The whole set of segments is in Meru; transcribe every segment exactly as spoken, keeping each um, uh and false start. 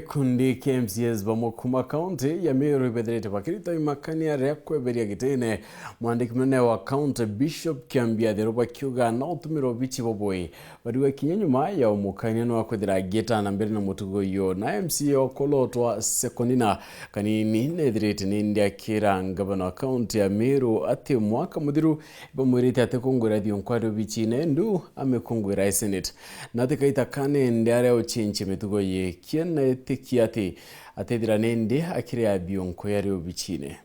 Gikundi kia M C As bamwe kuma kaunti ya Meru ibethirite bakirita imakania ria kweberia gitine mwandiki munene wa kaunti Bishop Kiambiatheru bakiuga no utumire obichi bubui. Bariuga kinya nyuma ya umukania no akwithira agieta na mbere na mutugo uyu. Na M C A okolotwa Sekondina Kanini nethirite nindi akira ngavana wa kaunti ya Meru ati mwaka muthiru bamwirite atikungwira thionkwa ria obichine ndu amikungwira e Senate. Na atikaita kanende aria uchinchia mitugo yikie na itikia ati atethira nindi akiria thionko yaria obichine.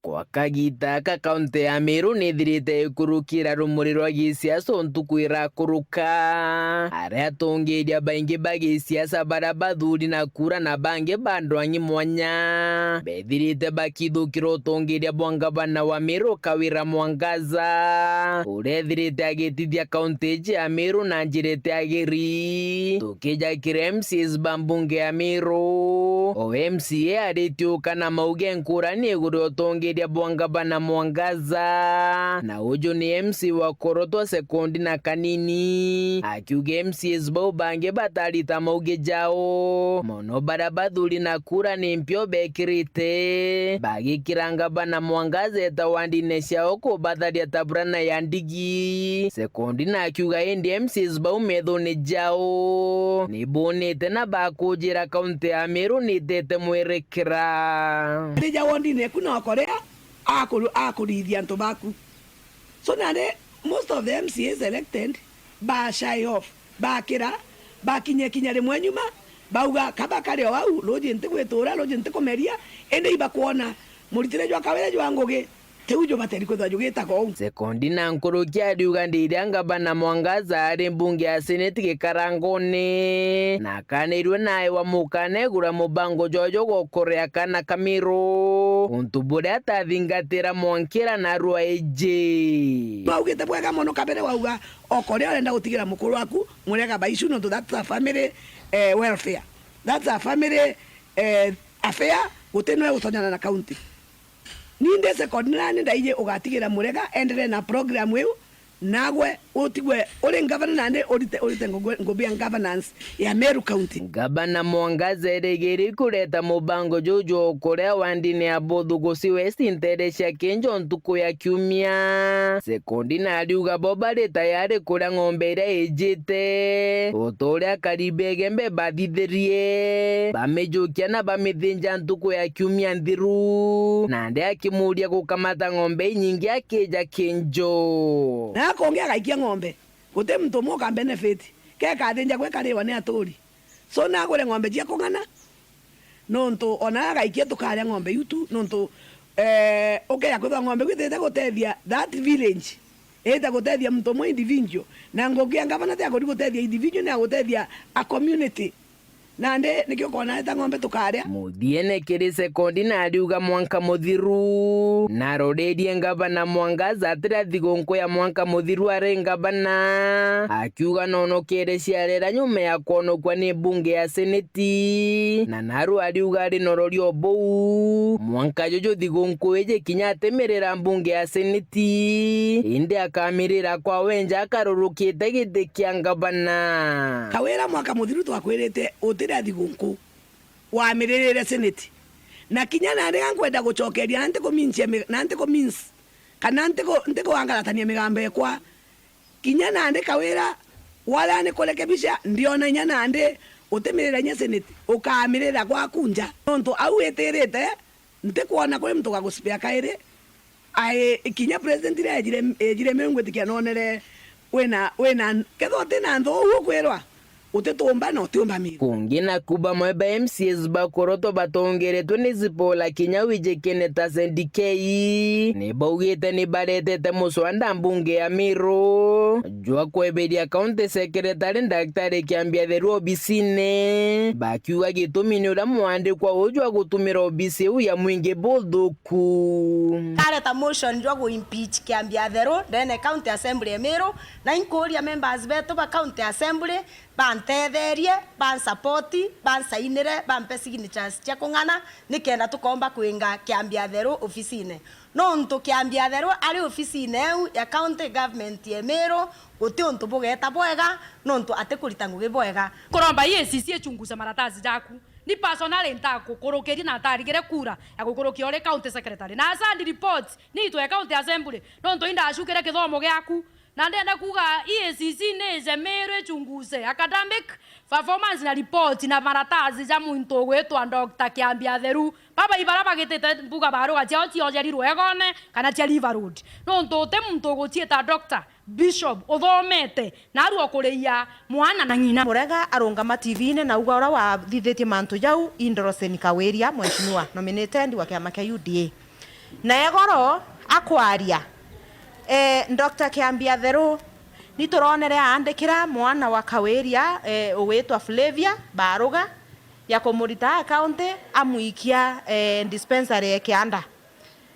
Kwa kagita aka, kaunti ya Meru nithirite ikurukira rumuri rwa gisiasa o ntuku irakuruka. Aria atongeria baingi ba gisiasa baria bathuri na kura na bangi ba ndwang'i mwanya bethirite bakithukira utongeria bwa ngavana wa Meru Kawira Mwangaza, uria ethirite agitithia kaunti iji ya Meru na njira itiagiri. Tukija kiri M C As ba mbunge ya Meru, o M C A aritiuka na mauge nkurani iguru ya utongeria bwa ngavana Mwangaza, na uju ni M C A wa Korotwa Sekondina Kanini, akiuga M C As bau bangi batarita mauge jao, mono baria bathuri na kura ni mpio bekirite, bagikira ngavana Mwangaza eta wandine ciao kubatharia ta burana ya ndigi. Sekondina akiuga indi M C As bau methone jao ni bonete na bakujira kaunti ya Meru ni itete mwerekera. Ndija wondine eku na okorea akuru-, akurithia antu baku. So nandi most of the M C As elected ba shy off, bakira, bakinya kinya rimwe nyuma, bauga, "Kaba kari o au, ruji ntigwitura, ruji ntikumeria," indi ibakwona muritire jwa Kawira jwa ngugi, tiu jubateri kwithwa jugitaga uu. Sekondina nkuruki ariuga ndiria ngavana Mwangaza ari mbunge ya Senate gikarangone, na akanirwe naewa mukana iguru ya mubango jwawe jwa gukorea kana Kamiru, untu buria atathingatira mwankira narua iji. Baugite bwega mono kabere wauga, okoria urenda gutigira mukuru waku, murega baicu nontu that's a family, eh, welfare. That's a family, eh, affair, guti nwe gutonyana na county. Ni ndi second nani ndaiji ugatigira murega endelee na program iu, nagwe utigwe uri ngavana nandi urite, urite ngugi, ngugi ya governance ya Meru County. Ngavana Mwangaza erigiri kureta mubango juju kuria wandine ya Buthugusi West ntere cia Kinjo ntuku ya kiumia. Sekondina ariuga bo bari tayari kuria ng'ombe iria ijite, o ta uria akari ba Igembe bathithirie, bamijukia na bamithinja ntuku ya kiumia nthiru, nandi akimuria gukamata ng'ombe inyingi akija Kinjo. Na akongi agaikia ng'ombe, guti muntu umwe uka benefit, kekathinja gwe kariwa ni aturi. So nagure ng'ombe cia kung'ana, nontu ona agaikia tukaria ng'ombe iu tu, nontu, eh, ukeja kwithwa ng'ombe iu itite gutethia that village, ita gutethia muntu umwe individual, na ngugi ya ngavana ti ya kuthi gutethia individual, ni ya gutethia a community. Nandi nikio ukona ita ng'ombe tukaria. Muthiene kiri Sekondina ariuga mwanka muthiru, narorerie ngavana Mwangaza atiria thigunku ya mwanka muthiru ari ngavana, akiuga nonokere ciarera nyuma ya kwonokua ni mbunge ya Seneti, na naru ariuga ari na uroria o buu, mwanka juju thigunku iji kinya atimirira mbunge ya Seneti, indi akamirira kwa wenja akarurukite giti kia ngavana. Kawira, mwaka muthiru twakwirite utiria thigunku wamiririre Seneti, na kinya nandi ga nkwenda gucokeria na ntikuminsia mi-, na ntikuminsi, kana ntiku-, ntikuangaratania migambo ekwa. Kinya nandi Kawira, wala ni kurekebisha, ndiona inya nandi utimirira inya Senate, ukamirira gwaku nja. Nontu au witirite, ntikwona kuri muntu ugaguspea kairi. Ai, kinya president iria ejire, ejire Meru ngwitikia nonere wina, wina, kethwa utina nthu uu ukwirwa, utitumba na utiumba Meru. Kungi naku bamwe ba M C As bakorotwa batongeretwe ni Zipporah Kinyau ijikene ta Zendikei, ni baugite ni baretete muswanda mbunge ya Meru jwa kweberia county secretary Daktari Kiambiatheru obisine, bakiuga gitumi ni uria mwandikwa uu jwa gutumira obisi iu ya mwingi buthuku. Areta motion jwa gu impeach Kiambiatheru ndene county assembly ya Meru, na inkuria members betu ba county assembly, Bantetherie, bansapoti, bansainire, bampe signatures cia kung'ana, nikenda tukomba kwinga Kiambi Atheru ofisine. Nontu Kiambi Atheru ari ofisine eu ya county government ya Meru, guti untu bugeta bwega, nontu atikurita ngugi bwega. Kuromba E A C C ichunguze maratasi jaku. Ni personally ntakukurukirie na ntarigire kura ya gukurukia uri county secretary. Na asandi report, niitwe county assembly, nontu indacukire kithomo giaku. Na ndenda kuuga E A C C ni ije Meru ichunguze academic performance na report na maratasi ja muntu ugwitwa Doctor Kiambi Atheru. Baba ibara bagitite mbuga baruga ciao cioje ri Rwegone kana cia River Road. Nontu uti muntu uguciita doctor, bishop, uthomete, na aru okuriia mwana na ng'ina. Murega arungama T V-ini na uga uria wathithitie mantu jau i Dorothy Kawiria, mheshimiwa nominated wa kiama kia U D A. Na egoro akwaria, eh, Doctor Kiambi Atheru, ni turonere aandikira mwana wa Kawiria, eh, ugwitwa Flavia Baruga, ya kumurita a county amwikia, eh, dispensary ya Kianda.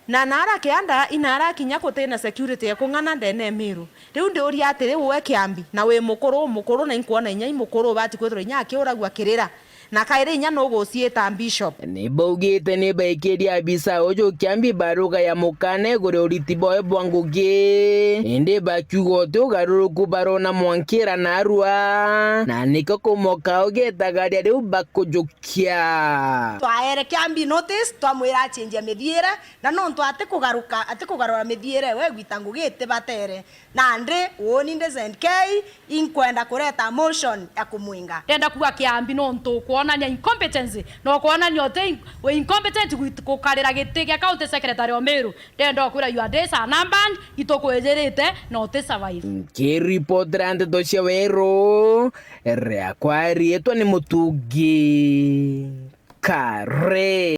Na naara Kianda, inaara kinya kutina security ya kung'ana ndene ya Meru. Riu ndiuria atiri, we Kiambi, na wi mukuru, umukuru, na inkwona inya imukuru, ubati kwithirwa inya akiuragua kirira. Na kairi inya nuguciita bishop. Ni baugite ni baikirie abisa uju Kiambi baruga ya mukane iguru uriti bwawe bwa ngugi. Indi bakiuga uti ugaruruku barona mwankira narua. Na nikio kumoka ugetaga ria riu bakujukia. Twaere Kiambi notice, twamwira achenjia mithiire, na nontu atikugaruka, atikugarura mithiire, we gwita ngugi itibatere. Nandi uuni ndi Z K, inkwenda kureta motion ya kumwinga. Ndenda kuuga Kiambi nontu ukwonania incompetence, na ukwonania uti in-, wi incompetent gwit-, gukarira giti gia county secretary o Meru. Ndenda ukwira your days are numbered, itukwijirite na uti survive. Nkiripotera ndeto cia Weru, riakwa riitwa ni Mutungi Kare.